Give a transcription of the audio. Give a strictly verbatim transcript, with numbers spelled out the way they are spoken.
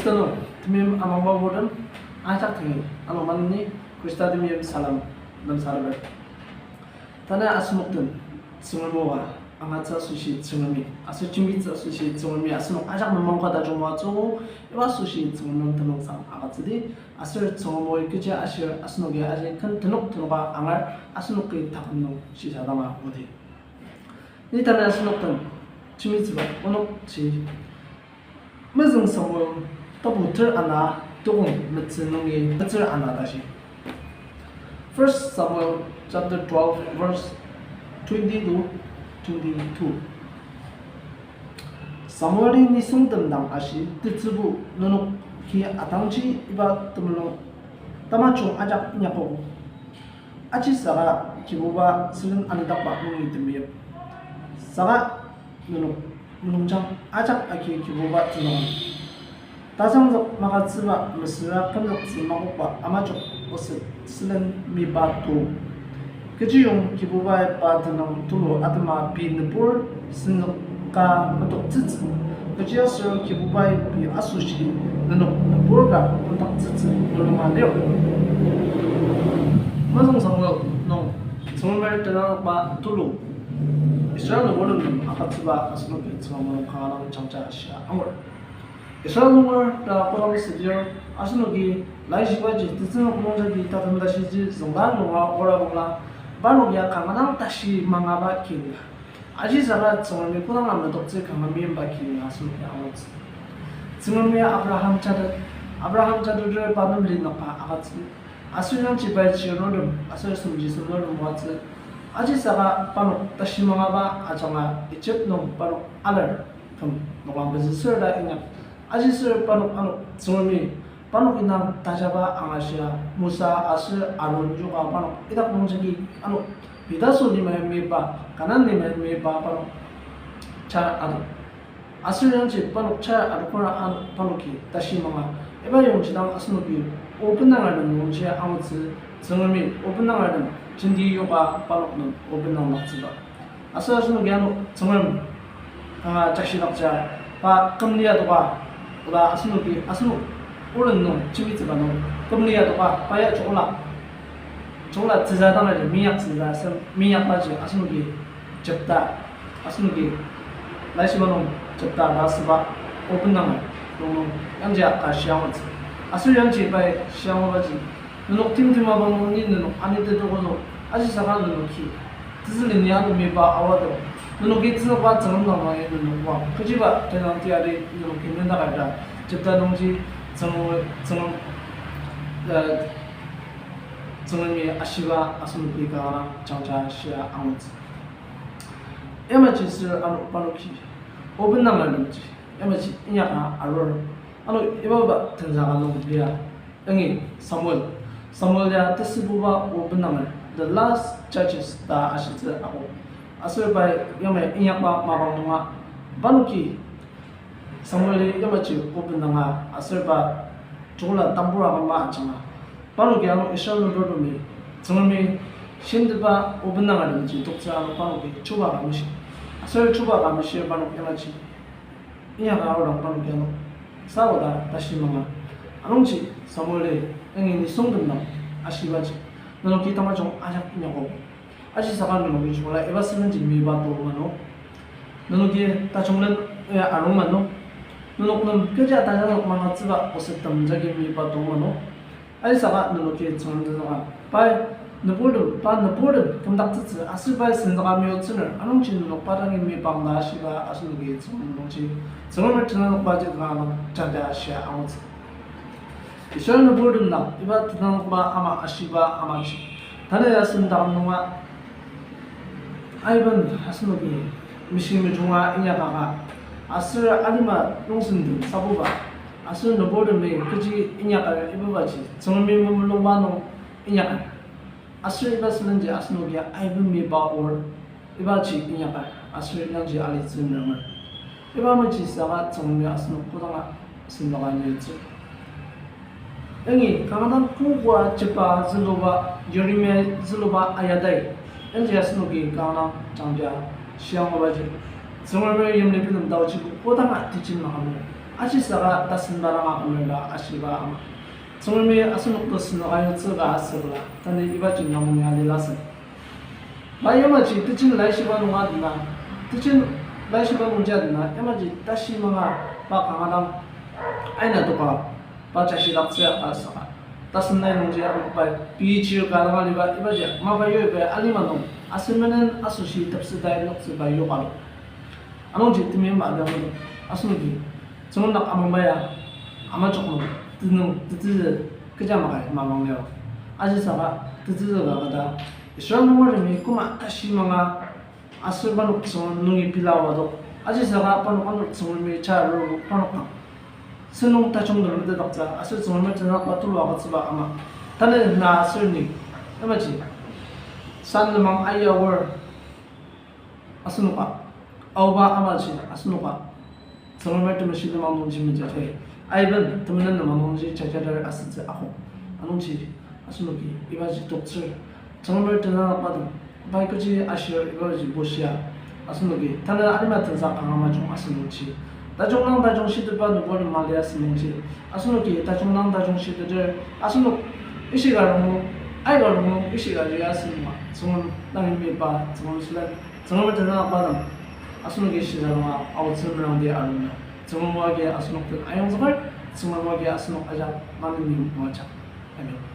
Tanü, temeim amangba otem, ajak dangi, ano maneni, Khrista temeim salem lemsateper. Tanü asenok den, Tsüngrem o angatsü asoshi Tsüngremi, aser jembitsü asoshi Tsüngremi, asenok ajak memangka tajung moatsü, iba asoshi Tsüngrem nem tenüngsang agütsüdi, aser Tsüngrem oi kechi ashir asenoki aji ken tenok tenoka angar asenoki taküm nung shisadanga odi. Ni tanü asenok den jembitsüba onokji Mezüng Samuel, tapu ter ana, tokong metsü nungi metsür ana tashi. First Samuel chapter twelve, verse twenty to twenty-two. Samueli nisungtem dang ashi, tetsübu, nenok ki atangji iba temulung tamajung ajak inyakogo. Aji saka Kibuba sülen anidakba nungi temeyip. Saka nenok mulungjang ajak agi Kibuba tenüng. Tajangzük magütsüba mesüra kümzüktsü makokba amajok oset sülen miba to. Kechiyong Kibubai pa tenüng tulu atema pei nübur senzüka metoktsütsü. Kechiaser Kibubai pei asoshi nenok nübur ka metoktsütsü mulunga lir. Mezüng Samuel nung Tsüngremi tenangba tulu Israel nübortem nem agütsüba asenoki Tsüngrem mulung kanga dang jangja shia angur. Israel nunger ta kodang südir, asenoki laishibaji tetsüng nung jagi tatem tashiji züngla nunga ora bangla, parnok ya kanga dang tashi mangaba kin. Aji saka Tsüngremi kodanga metoktsü kanga meimba kin asenoki angutsü. Tsüngremi Abraham jatet, Abraham jateter pa nem linükba agütsü. Aser yangji pai chirnurtem, aser semji semnurtem moatsü. Aji saka parnok tashi mangaba ajanga Egypt nung parnok alar küm noklang pezü sür ta inyak. Aji sür parnok ano Tsüngremi parnok indang tajaba angashia Musa aser Aaron yoka parnok idak nungjagi ano Pidaso lima ya meiba, Kanan lima ya meiba parnok char ado. Aser yangji parnok char adokra ano parnoki tashi manga. Iba yongji dang asenoki o bendanger nem nungji angutsü, Tsüngremi o bendanger nem jenti yoka parnok nem o bendang daktsüba. Aser asenoki ano Tsüngrem, ah, jashidakja, pa kümli adoka, oda asenoki, asenok oren nung jembitsüba nung kümli adoka, pa ya chokola, chokola tsüza dang aji, minyak tsüza, asem minyak aji, asenoki Jepta, asenoki laishiba nung Jepta ta asüba o bendanger nung nung yangji aka shiangutsü. Aser yangji pai shiangubaji, nenok timtem mapang nung ni nenok ani tetokozo, aji saka nenoki tezülen ya nung meiba aoado. Nenoki tenzükba Tsüngrem dang nung ya nenok wang. Kechiba tenang tiari nenoki nendaka ta Jepta nungji Tsüngrem, Tsüngrem, eh, Tsüngremi ashiba asenoki kanga dang jangja shia angutsü. Yamaji sür ano parnoki o bendanger nemji, yamaji inyaka arur. Ano ibaba tenzüka nung lia, yangi Samuel, Samuel ya tesübuba o bendanger, the last judges ta ashitsü akok. Aser pai yamai inyakba mapang nunga, parnoki Samueli yamaji o bendanga, aser pa chokola tambur akümba ajanga, parnoki ano Israel nübortemi Tsüngremi shimteba o bendangertemji toktsü ano parnoki chuba ka meshi. Aser chuba ka meshi parnok yamaji inyaka arudang parnoki ano sa oda tashi manga. Anungji Samueli yangi nisungtem dang ashibaji, nenoki tamajung ajak inyakok. Aji saka nenoki chokola iba sülenji meiba to mano. Nenoki tajunglen, eh, arung mano. Nenok nem kecha tajunglok mangatsüba osettem jagi meiba to mano. Aji saka nenoki Tsüngrem tenzüka, pai nüburtem, pa nüburtem kümdaktsütsü aser pai senzüka meyutsüner, anungji nenok pa dangi meibang ta ashiba asenoki Tsüngrem nungji, Tsüngrem tenanokbaji kanga dang jangja shia angutsü. Israel nüburtem dang iba tenanokba ama ashiba amaji, tanü ya sendakam nunga aiben asenoki meshi mejunga inyakaka, aser alima nungsen den sabuba, aser nüburtemi kechi inyaka ibabaji Tsüngremi memulungba nung inyaka. Aser iba sülenji asenoki aiben meiba or ibaji inyaka, aser yangji alitsü mermer. Iba maji saka Tsüngremi asenok kodanga sendaka nütsü. Yangi kanga dang kokoa Jepta züluba, Yeremia züluba ayadai, yangji asenoki kanga dang jangja shiangubaji, Tsüngremi yimli bilem taojibo kodanga teaching maka nung. Ajisaka tasen parnok akümer ta ashiba ama, Tsüngremi asenok tesünok ayutsü ka asüla, tanü ibaji nung ya lilasü. Pa yamaji teaching laishiba nung adena, teaching laishiba nungji adena, yamaji tashi manga pa kanga dang aina toka, pa jashidaktsü aka saka. Tasen nai nungji ama pa P H ka dang aliba, ibaji mapa yoi pa alima nung, asen menen asoshi tepseta noktsü pa yoka lo. Anungji temeim adang asenoki Tsüngrem dak amangba ya, amajok nung, tenüng, tetezü, kecha makai mamang lir. Ajisaka tetezü ka kata, Israel nungertemi koma tashi manga aser parnok Tsüngrem nungi pela oadok. Ajisaka parnok ano Tsüngremi cha aru parnok dang sentong tajung tem metetdaktsü, aser Tsüngremi tenüng pa tulu agütsüba ama. Tanü na aser ni, yamaji, san lenmang ayawar asenoka, aoba amaji asenoka, Tsüngrem temeshi lenmang nungji mejatai, aiben temenen lenmang nungji jajader asütsü akok. Anungji asenoki ibaji toktsür, Tsüngrem tenüng pa dang, pai kechi ashir ibaji bushia, asenoki tanü alima tensa kanga majung asünungji, tajung dang tajung shitetba nübortem mali asünungji, asenoki tajung dang tajung shiteter, asenok ishika rongnung, aika rongnung ishika lia asünunga, Tsüngrem dang yimliba, Tsüngrem sülen, Tsüngrem tenüng pa dang, asenoki shisa ronga aotsü merangdi aruna, Tsüngrem agi asenok den ayongzüker, Tsüngrem agi asenok ajak maneni moajak. Amen.